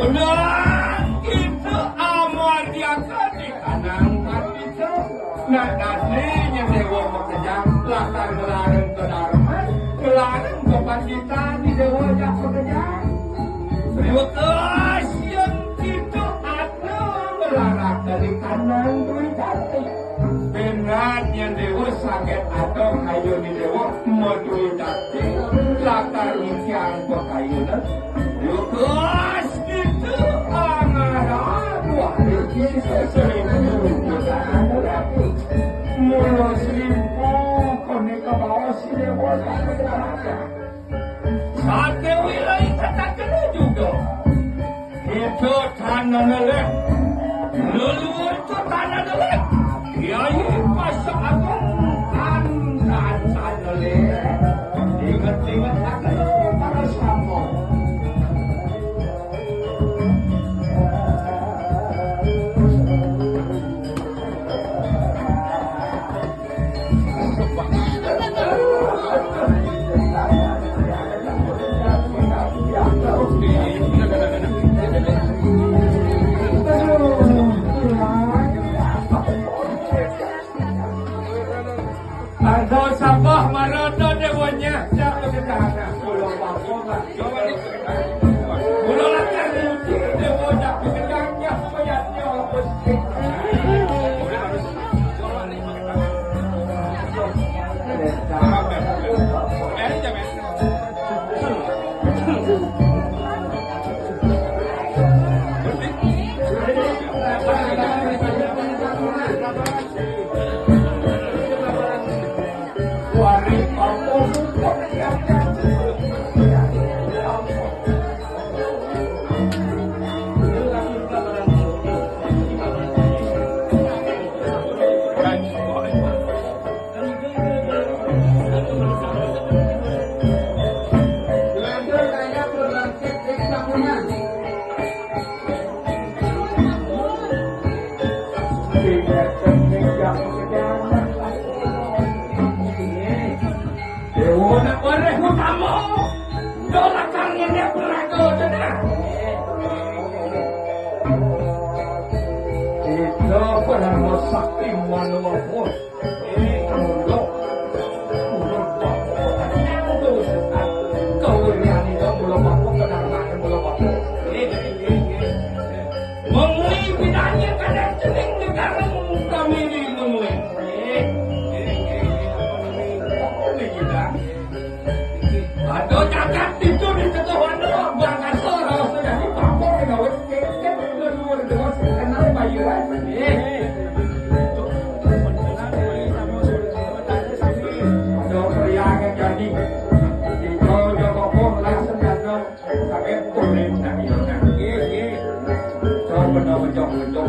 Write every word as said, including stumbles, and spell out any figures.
Nah, itu amargiakan di kanang pandita. Nah, dadi nyén déwa makejang lakar nglarang kadarman, nglarang kapanditan di déwa jak makejang. Terima kasih yang kita ada ngelarang dari kanang duit hati. Benat nyén déwa saget ada kayun di déwa madué dadi lakar ngincang pakayunan. Lukas kita angara dua riki seseribu. Mula seribu koné kabawa si déwa sakit raja. Saté wilayah katakan juga. Itu tanah leleh. Leluhur itu tanah leleh. Kiai Pasar Agung tanah leleh. Ingat-ingat aku para sama. Ardo sabah marana déwanya, jak ke tanah pulau Bangkok. Pulau Lakar Lucu, déwa jak ke tanah, payahnya apa sih? Déwa nak waris utama. Dola kang ngene peraga tenan. Kita pernah sakti manuwa pun. Mula, mula bapa terus. Kau ini mula bapa kenal mula bapa. Mengui bidanya kadang cening di karung kami di mengui. Ada cacat itu di tengah warna, bangkasa rasa jadi pampung di kawin keket, kedua dua kenal bayaran. Ada pria yang jadi, di kau jawab apa, langsung datang. Sampai boleh nak hilang. Nggih, nggih. Coba nak bencong-bencong.